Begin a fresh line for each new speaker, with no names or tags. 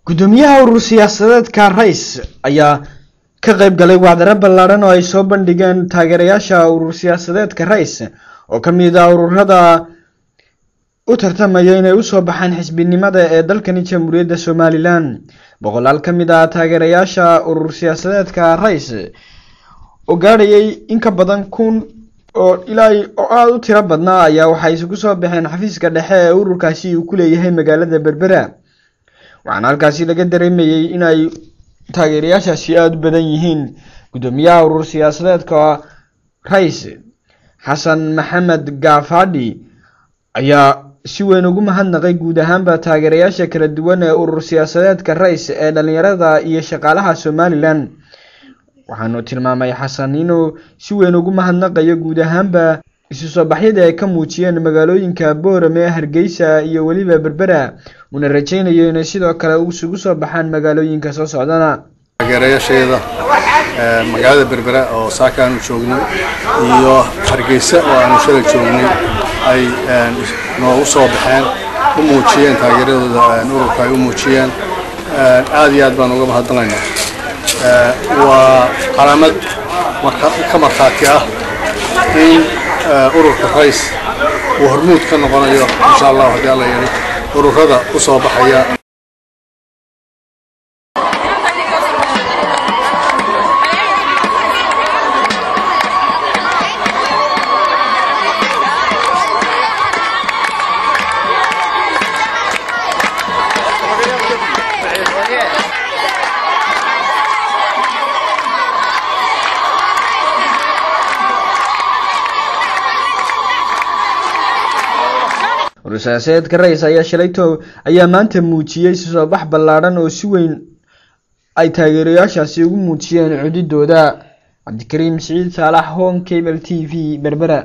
Gudoomiyaha urur siyaasadeedka Rays ayaa ka qayb galay wacdaro ballaaran oo ay soo bandhigeen taageerayaasha urur siyaasadeedka Rays oo ka mid ah ururada u tartamaya inay u soo baxaan xisbinimada ee dalkani Jamhuuriyadda Somaliland. Boqolaal ka mid ah taageerayaasha urur siyaasadeedka Rays oo gaadhayay in ka badan 1000 oo ilaa oo aad u tiro badnaa ayaa waxay isugu soo baxeen xafiiska dhexe ee ururkaasi uu ku leeyahay magaalada Berbera. Waxaana halkaasi laga dareemayay in ay taageerayaashaasi aad u badan yihiin. Gudoomiyaha urur siyaasadeedka Rays Xasan Maxamed Gaafadhi ayaa si weyn ugu mahadnaqay guud ahaanba taageerayaasha kala duwan ee urur siyaasadeedka Rays ee dhalinyarada iyo shaqaalaha Somaliland. Waxaanu tilmaamay Xasan inuu si weyn ugu mahadnaqayo guud ahaanba isu soo baxyada ay ka muujiyeen magaalooyinka Boorame, Hargeysa iyo weliba Berbera, una rajaynayo inay sidoo kale isugu soo baxaan magaalooyinka soo socdana.
Taageerayaasheeda magaalada Berbera oo saaka aanu joognay iyo Hargeysa oo aanu shalay joognay ay noogu soo baxeen, u muujiyeen taageeradooda ururka ay u muujiyeen, aad iyo aad baan uga mahadnaqaynaa. Waa calaamad ka markhaati ah in ururka Rays uu hormuud ka noqonayo insha Allah haddii Alla yidhi ururada u soo baxaya.
Urur siyaasadeedka Rays ayaa shalayto ayaa maanta muujiyay isu soo bax ballaaran oo si weyn ay taageerayaashaasi ugu muujiyeen cududooda. Cabdikariim Siciid Saalax, Home Cable TV, Berbera.